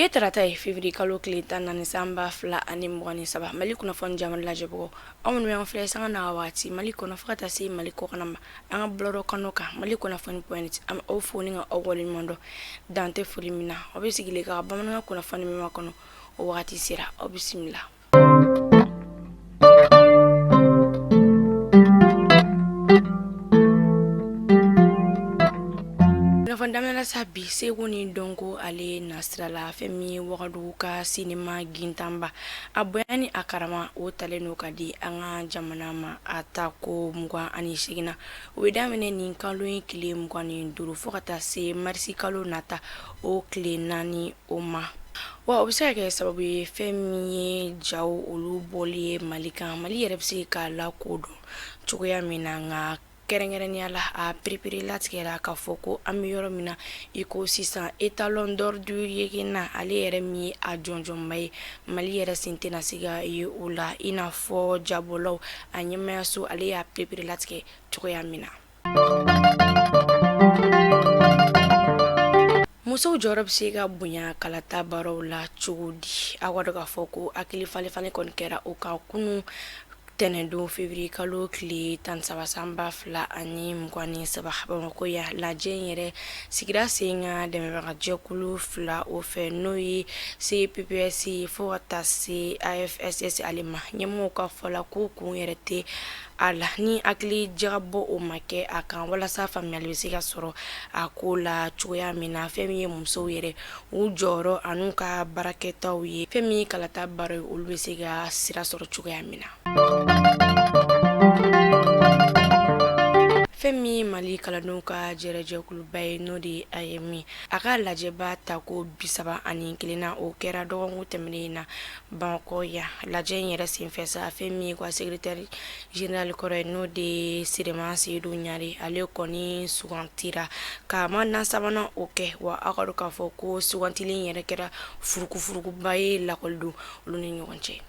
Bi ye tarata ye, février kalo tile 14 san 2023. Mali kunnafoni jama lajɛbagaw, aw minnu y'an filɛ sanga n'a waati Mali kɔnɔ fo ka taa se Mali kɔkan ma, an ka bɔlɔlɔ kanu kan Mali kunnafoni point, an bɛ aw fo ni ka aw waleɲuman dɔn, dan tɛ foli min na. Aw bɛ sigilen ka bamanankan kunnafoni min kɔnɔ, o wagati sera, aw bisimila. Kunnafoni daminɛ sa bi, seko ni dɔnko ale nasira la, fɛn min ye Wagadugu ka sinima gintanba, a bonya ni a karama, o talen don ka di an ka jamana ma a ta ko 28 na. O bɛ daminɛ nin kalo in tile 25 fo ka taa se marisi kalo nata o tile 4 o ma. Wa o bɛ se ka kɛ sababu ye fɛn min ye jaw olu bɔli ye Mali kan, Mali yɛrɛ bɛ se k'a lakodɔn cogoya min na. Nka kɛrɛnkɛrɛnnenya la, a piripiri latigɛra k'a fɔ ko an bɛ yɔrɔ min na i ko sisan, Étalon d'or du Yekena, ale yɛrɛ min ye a jɔnjɔnba ye, Mali yɛrɛ sen tɛna se ka ye o la, i n'a fɔ jabɔlaw a ɲɛmayaso ale y'a piripiri latigɛ cogoya min na. Musow jɔyɔrɔ bɛ se ka bonya kalata baaraw la cogo di? Aw ka dɔn k'a fɔ ko hakili falenfalen kɔni kɛra o kan kunun tɛnɛndon, février kalo tile 13 san 2023, Bamakɔ yan. Lajɛ in yɛrɛ sigira sen kan dɛmɛbagajɛkulu fila o fɛ, n'o ye CPPS fo ka taa se AFSS ale ma. Ɲɛmɔgɔw ka fɔ la, ko kun yɛrɛ tɛ a la ni hakili jagabɔ o ma kɛ a kan, walasa faamuyali bɛ se ka sɔrɔ a ko la cogoya min na, fɛn min ye musow yɛrɛ u jɔyɔrɔ an'u ka baarakɛtaw ye, fɛn min ye kalata baara ye, olu bɛ se ka sira sɔrɔ cogoya min na. Fɛn min ye Mali kalandenw ka jɛrɛjɛkuluba ye, n'o de ye AEEM, a ka lajɛba tako 31 na, o kɛra dɔgɔkun tɛmɛnen in na Bamakɔ yan. Lajɛ in yɛrɛ senfɛ sa, fɛn min ye ka secrétaire général kɔrɔ ye, n'o de ye Sirema Seyidu Ɲare, ale kɔni sugantira ka mandat sabanan o kɛ. Wa aw ka dɔn k'a fɔ ko sugantili in yɛrɛ kɛra furukufurukuba ye lakɔlidenw olu ni ɲɔgɔn cɛ.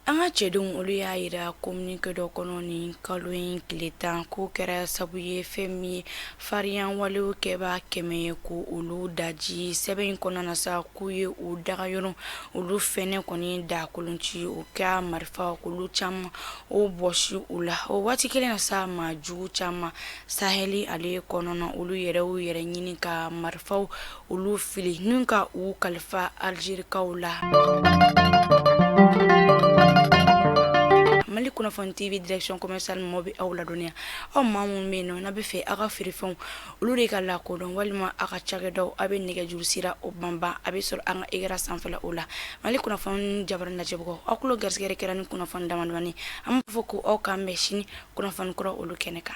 An ka cɛdenw olu y'a jira communiqué dɔ kɔnɔ nin kalo in tile 10, k'o kɛra sabu ye fɛn min ye farinya walew kɛbaa 100 ye, ko olu daji. Sɛbɛn in kɔnɔna na sa, k'u ye u dagayɔrɔ olu fɛnɛ kɔni da kolon ci, u ka marifa olu caman o bɔsi u la. O waati kelen na sa, maa jugu caman Sahel ale kɔnɔna, olu yɛrɛ u yɛrɛ ɲini ka marifaw olu fili ni ka u kalifa Algerikaw la. Mali kunnafoni TV direction commerciale mɔgɔw bɛ aw ladɔnniya, aw maa minnu bɛ yen nɔ n'a bɛ fɛ aw ka feerefɛnw olu de ka lakodɔn, walima aw ka cakɛdaw, aw bɛ nɛgɛjuru sira o banban, a bɛ sɔrɔ an ka écran sanfɛla o la. Mali kunnafoni jabaranin lajɛbagaw, aw tulo garisɛgɛ kɛra ni kunnafoni damadamani. An b'a fɔ ko aw k'an bɛn sini kunnafoni kura olu kɛnɛ kan.